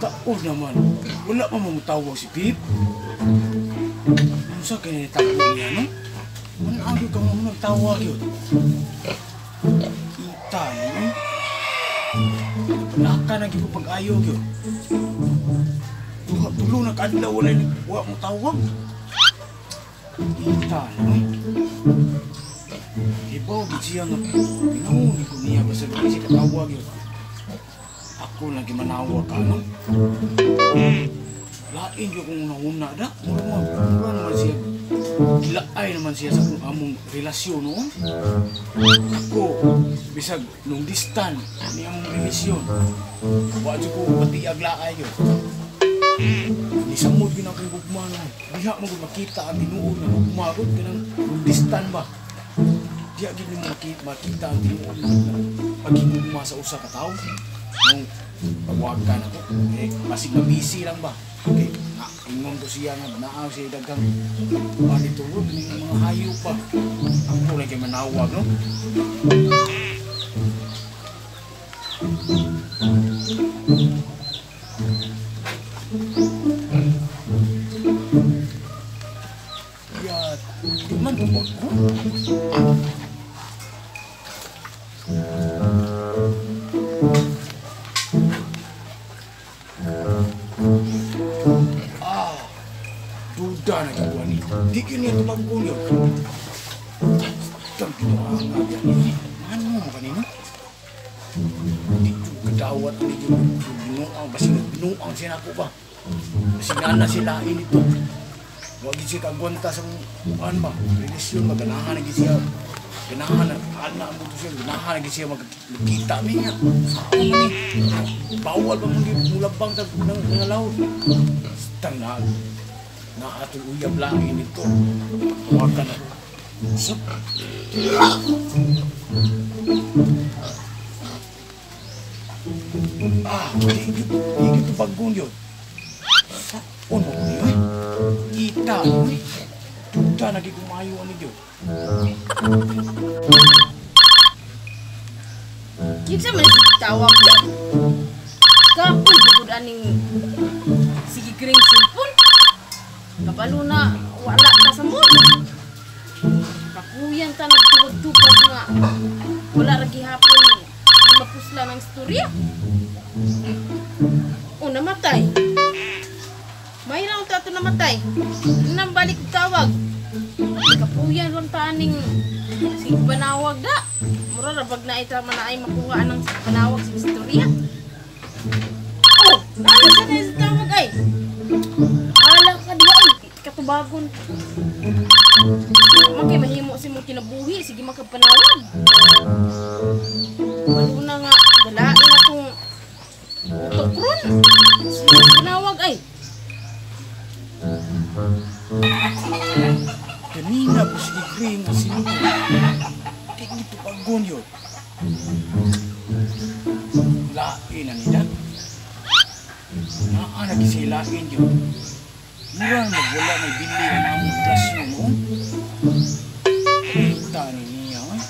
Taon naman, wala pa mamutawag si Pip. Unsa kay nitabo niya, no? Ano ka mo nagtawag yun? Ita, no? Naka na gyud ko pag-ayo yun. Duha tulo na kaadlaw wala wa mo tawag. Ita, no? Ibaw gid siya nga tinuod ko niya basta di siya katawag yun. Ako lagi manawag ka, no? Lain yun kung nauna da. Mura naman siya. Gilaay naman siya sa kung among relasyon noon. Ako, bisag nung distan ni among relasyon. Wa jud ko patiag laay yun. Nisamod yun akong gugma no. Diha mo gud makita ang tinuod nga gugma gud kanang nung distan ba. Diha gid nimo makita ang tinuod nga pagigugma sa usa ka tawo. Nung tawagan ako, eh, basig na busy lang ba? Okay, ingon ko siya nga, naaw siya daghang panitulog ng mga hayop ba? Ako lang kay manawag, no? Kaya, di man tubag ko. Duda na gagawa ni. Di yun niya tubag ko yun. Tang kinuha nga yan ni. Ano mo kanina? Di ko kadawat ni yung binuang. Basing binuang siya na ako ba? Basing na sila ito. Huwag siya kagwanta sa kuan ba? Relasyon ba? Ganahan na siya. Ganahan na. Anak mo to siya. Ganahan na siya magkita mi niya. Saan man ni? Bawal ba mong mulabang sa mga laod? Tang na. Naatoy uyab lain nito. Tawagan ako. Sup. Ah, di gitu bagong yun. Saon mo niyo eh? Kita mo eh. Duda naging kumayo ani yun. Kinsa man si tawag na? Kapoy bukod aning sige kring cellphone. Kabalo na wala ka sa mood. Kapuyan ta nagtugod-tugod nga wala ra gihapon mapusla ng istorya. O namatay. May raw ta ato namatay. Nang balik tawag. Kapuyan lang ta aning sige panawag da. Mura ra bag na ita man ay makuha ang panawag sa istorya. Oh, nana sa na tawag ay. Hala ka diha ay katubagon. Man kay mahimo sa imong kinabuhi sige makagpanawag. Balo na nga dalain atong utok ron. Sige panawag ay. Kanina po sige green ang sinuko. Di gito bagon yun. Lain na nila. Naa na gisilain yun. Mura na magwala may bili ang among relasyon noon. Kita ni niya eh.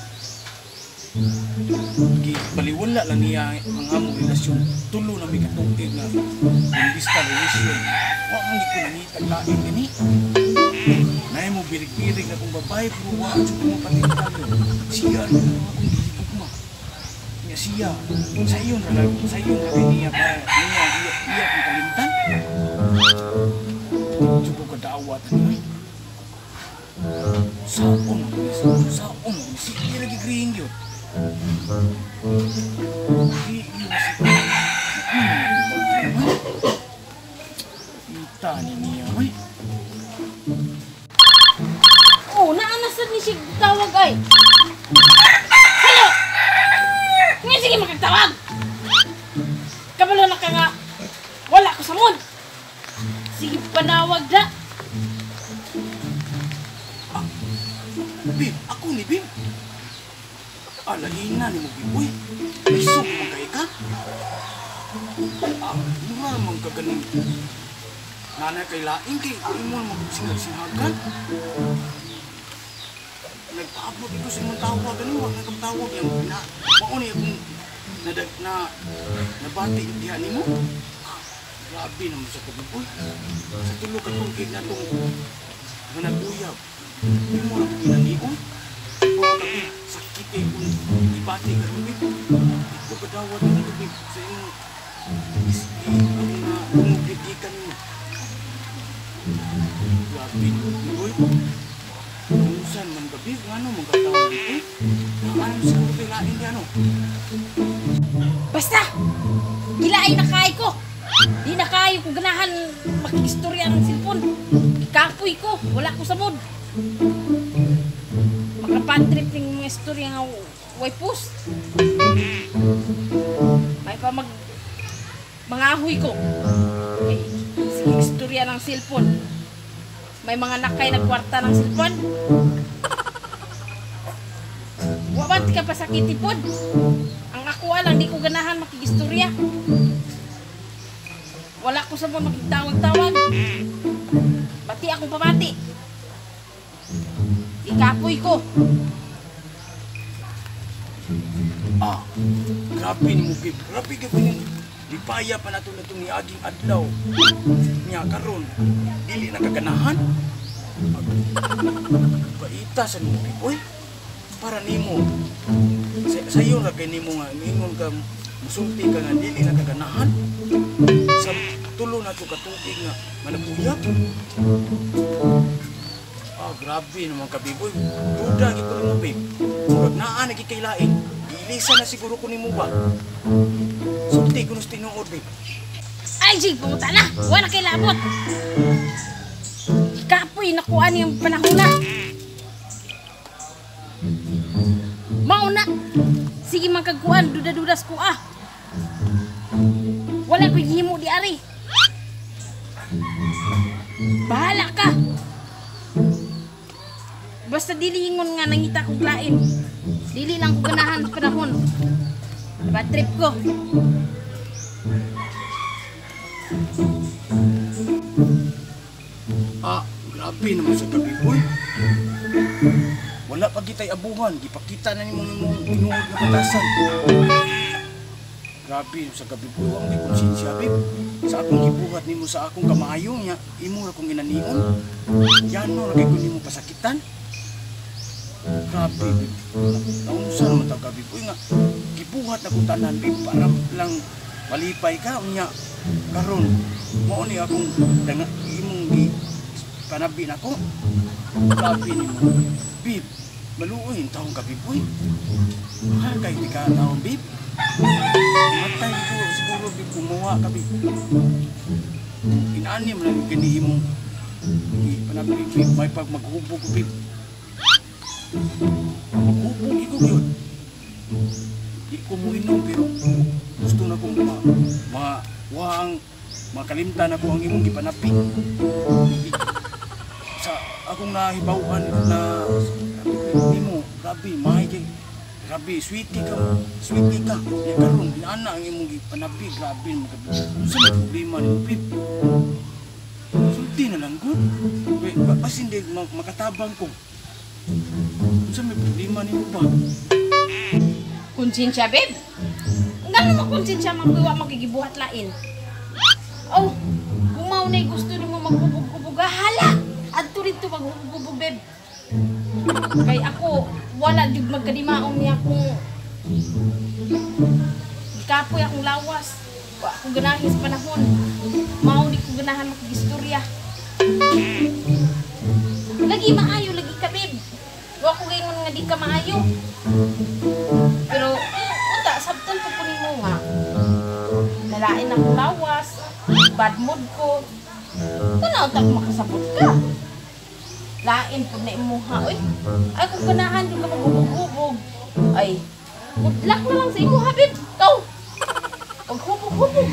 Baliwala lang niya ang among relasyon. Tulo na may katuig na imbista relasyon. Wa man ko nangitag lain gani. Nay mo birig-birig na kong babae pero wa jud ko mapatintag yun. Siya rin ang akong gihigugma. Nga siya, sa iyon ra sa iyon ra niya para niya iya kong kalimtan. Jud ko kadawat ani. Saon mo ni saon mo si ira gigriing yun. Di yun si Ita ni niya oy. Oh, naa na sad ni siya tawag ay. Hello. Nga sige makagtawag. Kabalo na ka nga wala ko sa mood. Sige panawag da. Ah, Bim, ako ni Bim. Alahina ni mo Bim, uy. Isok man kay ka. Ah, mura man ka ganing. Nanay kay laing kay imo man singag-singhagan. Nagpaabot ito sa imong tawag. Ano, wag na kang tawag. Yung na, mao ni akong na, na, nabati diha nimo. Ah, grabe naman sa kabiboy. Sa tulo ka tungkig na itong nga nag-uyab. Hindi mo na kong ginanion. O kabi, sakit eh kung ibati ka rin, babe. Ito kadawat mo ito, babe, sa imong ang na mo. Grabe naman, boy. Unsan man gabi, ngano man katawag ito? Ano siguro kailain di ano? Basta! Gilaay na kay ko! Di na kayo ko ganahan makikistorya ng cellphone. Ikapoy ko, wala ko sa mood. Makapatrip ng mga istorya nga way post. May pa mag mangahoy ko. Okay. Sige, istorya ng cellphone. May mga nakay na kwarta ng cellphone. Wa man ti ka pasakiti pod. Ang ako lang di ko ganahan makikistorya. Wala ko sa mga makitawag-tawag. Bati akong pamati. Ikapoy ko. Ah, grabe ni mo, babe. Grabe ka ni Lipaya pa nato na itong niaging adlaw. Nya karon, dili na kaganahan. Baita sa nimo, babe. Oy, para nimo. Sa sayo ra kay nimo nga ingon ka musulti ka nga dili na kaganahan. Sa tulo na to katuig nga managuyab. Ah, grabe naman ka, babe. Oy, duda gyud ko nimo, babe. Murag naa na gikailain. Gilisa na siguro ko nimo ba. Sulti ko nus tinuod, babe. Ay, Jig, pumunta na. Wala kay labot. Ikapoy, nakuha niyang panahon na. Mauna. Sige man kagkuan, duda-dudas ko ah. Wala ko'y gihimo di ari. Bahala ka. Basta dili ingon nga nangita kog lain. Dili lang ko ganahan sa panahon. Bad trip ko. Ah, grabe naman sa gabi, boy. Wala pa kita'y abuhan. Gipakita na nimo imong tinuod nga batasan. Grabe sa gabi, boy. Wa may konsensya, babe. Sa akong gibuhat nimo sa akong kamaayo niya, imo ra kong ginanion. Yano ra kay ko nimo pasakitan. Grabe, babe. Naunsa naman ta gabi, boy nga gibuhat na kong tanan, babe, para lang malipay ka unya karon mao ni akong danga imong gi panabi nako. Grabe nimo, babe. Maluoy ang taong gabi, boy. Mahal kay di ka taong, babe. Matay ko siguro, babe, kumuha ka, babe. Inaani mo lang gani imong panabi, babe. May pag maghubog ko, babe. Maghubog ko yun. Di ko mo inom pero gusto na kong ma makalimtan ako ang imong gipanapi. Sa akong nahibaw-an na nimo, grabe, mahay kay grabe, sweetie ka, sweetie ka. Ya karon inaana ang imong gipanapi, grabe mo ka. Unsa may problema nimo, babe? Sulti na lang gud. Basin di makatabang ko. Unsa may problema nimo ba? Konsensya, babe. Ngano mo konsensya man kuwa makigibuhat lain? Oh, kung mao na'y gusto nimo maghubog-hubog, hala! Adto rito maghubog-hubog, babe. Kay ako, wala jud magkadimaon niya kung gikapoy akong lawas. Wa ako ganahin sa panahon. Mao di ko ganahan makigistorya. Lagi maayo, lagi ka, babe. Wa ko gayon nga di ka maayo. Pero, unta, sabtan ko po nimo nga. Nalain akong lawas, bad mood ko. Tanaw ta kung makasabot ka. Lain po na imuha, oy. Ay, kung ganahan, di ka maghubog-hubog. Ay, good luck na lang sa imuha, babe. Ikaw, maghubog-hubog.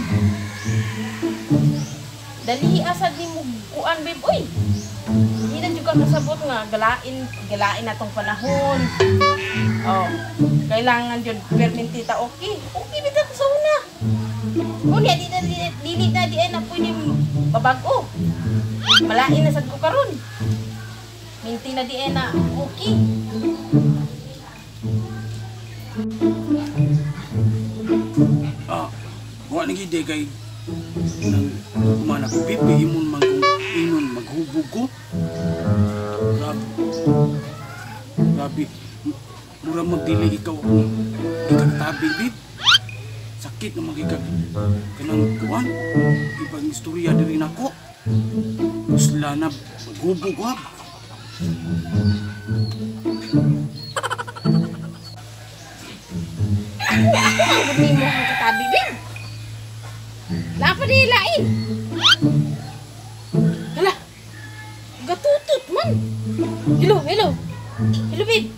Dali asad ni mo kuan, babe, oy. Hindi na juga kasabot nga, galain na tong panahon. Oh, kailangan yun, permintita, okay. Okay, bitaw sa una. Unya, di na, dili na, di ay na pwede mabago. Malain na sad ko karon. Importante na di na okay. Ah, wa na gid kay nang man ako pipi imon man kung ingon maghubog ko. Grabe. Grabe. Mura magdili ikaw akong ikagtabi, babe. Sakit na magikag kanang kuan. Ibang istorya diri nako. Pusla na maghubog ko. Ako ang gud nimo ang katabi, babe. Lapa di lain. Hala. Gatutot man. Hello, hello. Hello, babe.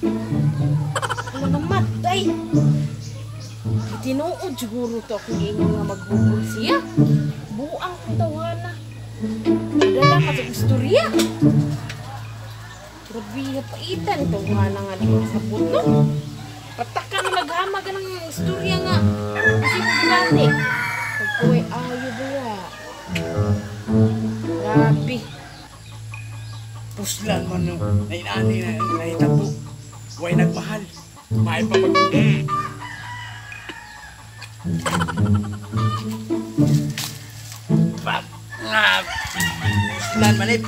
Hala, namatay. Tinuod siguro to akong ingon nga maghubog siya. Buang kong tawana. Dala ka sa istorya. Grabe, paitan tawana nga di ko nasabot, no? Pataka na maghama ka ng istorya nga. Kasi mo ginati. Pagkuwi, ayo ba ya? Grabe. Puslan man no. Nainani na nahitabo. Way nagmahal. May pa maghubog. Puslan man eh.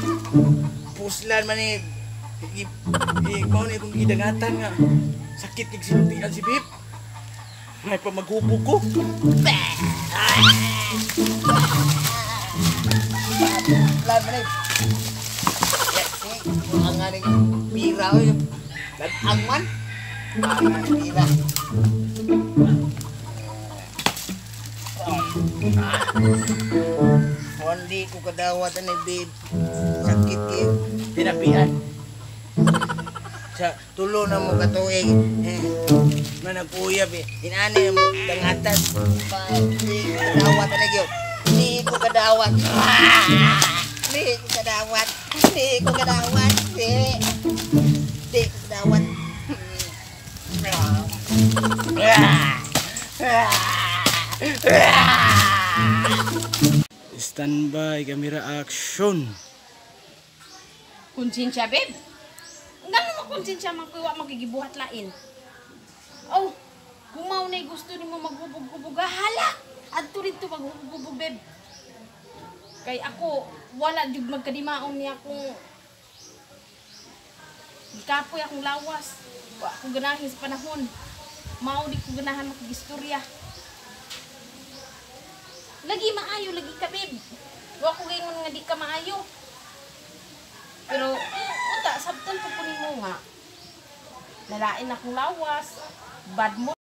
Puslan man eh. Ikaw na itong gidangatan nga. Sakit kag sinultian si Bib. May pa maghubog ko. Puslan man eh. Ang nga ng pira ko. Ang man. Ang nga ng pira. Hindi ko kadawat ani babe. Sakit kayo. Pinapian. Sa tulo na mo katuig. Na nag-uyab eh. Inani na mo dangatan. Hindi ko kadawat ani gyud. Hindi ko kadawat. Hindi ko kadawat. Hindi ko kadawat. Hindi ko kadawat. Standby, camera action. Konsensya, babe. Ngano mo konsensya man kuya magigibuhat lain. Oh, kung mao na gusto nimo maghubog-hubog, hala. Adto rito maghubog-hubog, babe. Kay ako wala jud magkadimaon niya akong gikapoy akong lawas. Wa ako ganahin sa panahon. Mao di ko ganahan makigistorya. Lagi maayo, lagi ka, babe. Wa ko gaingon nga di ka maayo. Pero, unta, sabtan po ko nimo nga. Nalain akong lawas, bad mo.